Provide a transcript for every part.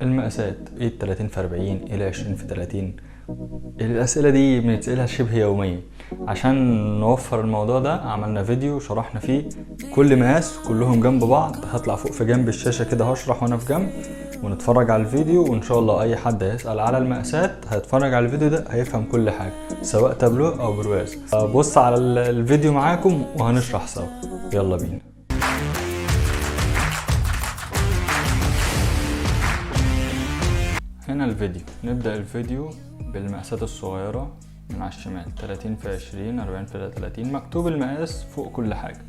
المقاسات ايه؟ 30 في 40، ايه 20 في 30؟ الاسئلة دي بنتسالها شبه يوميا. عشان نوفر الموضوع ده عملنا فيديو شرحنا فيه كل مقاس، كلهم جنب بعض. هطلع فوق في جنب الشاشة كده هشرح وانا في جنب، ونتفرج على الفيديو، وان شاء الله اي حد هيسال على المقاسات هيتفرج على الفيديو ده هيفهم كل حاجة، سواء تابلو او برواز. بص على الفيديو معاكم وهنشرح سوا. يلا بينا. هنا الفيديو، نبدأ الفيديو بالمقاسات الصغيرة من على الشمال، 30 في 20، 40 في 30، مكتوب المقاس فوق كل حاجة.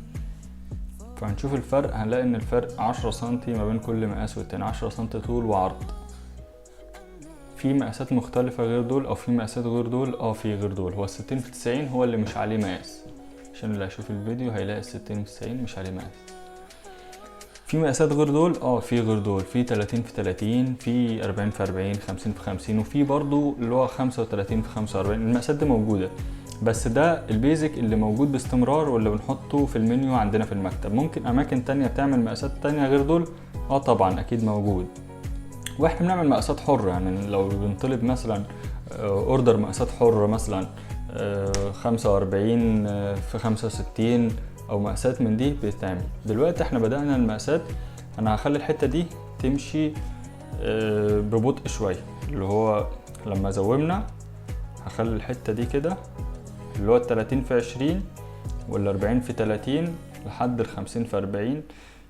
فهنشوف الفرق، هنلاقي ان الفرق 10 سنتي ما بين كل مقاس والتاني، 10 سنتي طول وعرض. في مقاسات مختلفة غير دول، او في مقاسات غير دول، في غير دول. هو 60 في 90 هو اللي مش عليه مقاس، عشان اللي هيشوف الفيديو هيلاقي 60 في 90 مش عليه مقاس. في مقاسات غير دول، في غير دول، في 30 في 30، في 40 في 40، 50 في 50، وفي برضو اللي هو 35 في 45. المقاسات دي موجودة، بس ده ال basic اللي موجود باستمرار واللي بنحطه في المنيو عندنا في المكتب. ممكن اماكن تانية بتعمل مقاسات تانية غير دول، طبعا اكيد موجود. واحنا بنعمل مقاسات حرة، يعني لو بنطلب مثلا order مقاسات حرة مثلا 45 في 65 او مقاسات من دي بتتعمل. دلوقتي احنا بدأنا المقاسات. انا هخلي الحتة دي تمشي ببطء شوية، اللي هو لما زومنا هخلي الحتة دي كده، اللي هو 30 في 20 وال 40 في 30 لحد ال 50 في 40.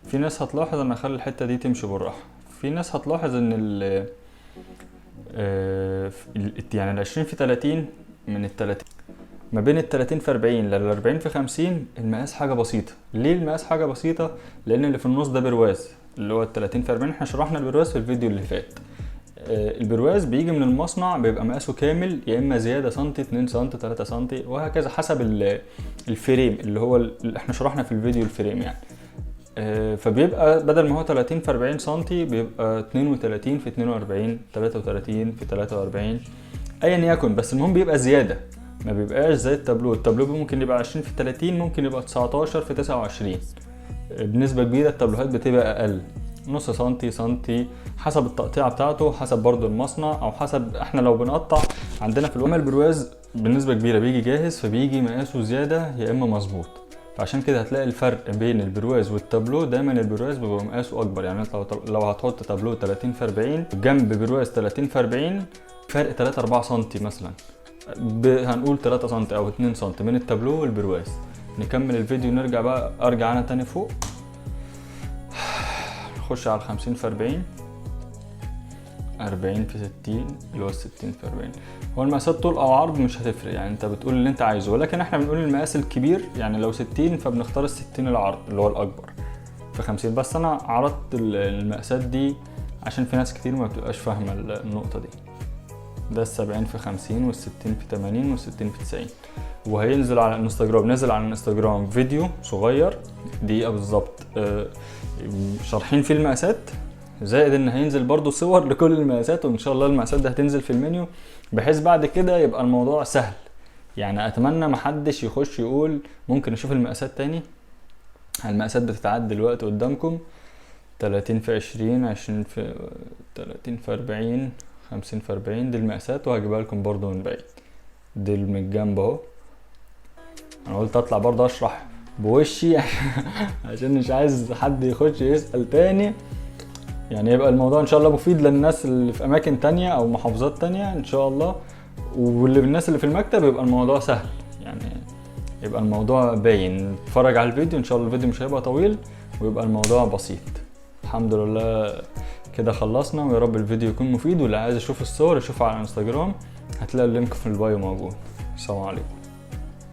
في ناس هتلاحظ ان هخلي الحتة دي تمشي بالراحة. في ناس هتلاحظ ان ال يعني ال 20 في 30 من ال 30، ما بين ال 30 في 40 لل 40 في 50 المقاس حاجة بسيطة. ليه المقاس حاجة بسيطة؟ لأن اللي في النص ده برواز، اللي هو ال 30 في 40. احنا شرحنا البرواز في الفيديو اللي فات. البرواز بيجي من المصنع بيبقى مقاسه كامل، يا إما زيادة سنتي، 2 سنتي، 3 سنتي، وهكذا حسب ال frame اللي هو اللي احنا شرحنا في الفيديو ال frame يعني. فبيبقى بدل ما هو 30 في 40 سنتي بيبقى 32 في 42، 33 في 43، أيا يكن، بس المهم بيبقى زيادة، ما بيبقاش زي التابلو. التابلو ممكن يبقى 20 في 30، ممكن يبقى 19 في 29. بنسبة كبيرة التابلوهات بتبقى أقل، نص سنتي، سنتي، حسب التقطيعة بتاعته، حسب برضو المصنع، أو حسب احنا لو بنقطع عندنا في الوقت. البرواز بنسبة كبيرة بيجي جاهز، فبيجي مقاسه زيادة يا إما مظبوط. فعشان كده هتلاقي الفرق بين البرواز والتابلو، دايما البرواز بيبقى مقاسه أكبر. يعني انت لو هتحط تابلو 30 في 40 جنب برواز 30 في 40، فرق 3 4 سنتي مثلا، هنقول 3 سنتي او 2 سنتي بين التابلو والبرواز. نكمل الفيديو نرجع بقى، ارجع انا تاني فوق، نخش على 50 في 40، 40 في 60، اللي هو 60 في 40. هو المقاسات طول او عرض مش هتفرق، يعني انت بتقول اللي انت عايزه، ولكن احنا بنقول المقاس الكبير. يعني لو 60 فبنختار ال 60 العرض اللي هو الاكبر في 50. بس انا عرضت المقاسات دي عشان في ناس كتير ما بتبقاش فاهمة النقطة دي. ده السبعين في 50 والستين في 80 والستين في 90. وهينزل على الانستجرام، نزل على الانستجرام فيديو صغير دقيقة بالظبط، شارحين فيه المقاسات، زائد ان هينزل برضو صور لكل المقاسات، وان شاء الله المقاسات ده هتنزل في المنيو، بحيث بعد كده يبقى الموضوع سهل. يعني اتمنى محدش يخش يقول ممكن اشوف المقاسات تاني. المقاسات بتتعد دلوقتي قدامكم، 30 في 20، 20 في 30 في 40، 50 في 40، دي المقاسات، وهجيبها لكم برضو من بعيد. دي من الجنب اهو. انا قلت اطلع برضو اشرح بوشي عشان مش عايز حد يخش يسأل تاني، يعني يبقى الموضوع ان شاء الله مفيد للناس اللي في اماكن تانية او محافظات تانية ان شاء الله، واللي بالناس اللي في المكتب يبقى الموضوع سهل، يعني يبقى الموضوع باين. اتفرج على الفيديو ان شاء الله، الفيديو مش هيبقى طويل ويبقى الموضوع بسيط. الحمد لله كده خلصنا، ويا رب الفيديو يكون مفيد. واللي عايز يشوف الصور يشوفها على الانستجرام، هتلاقي ال link في ال bio موجود. السلام عليكم.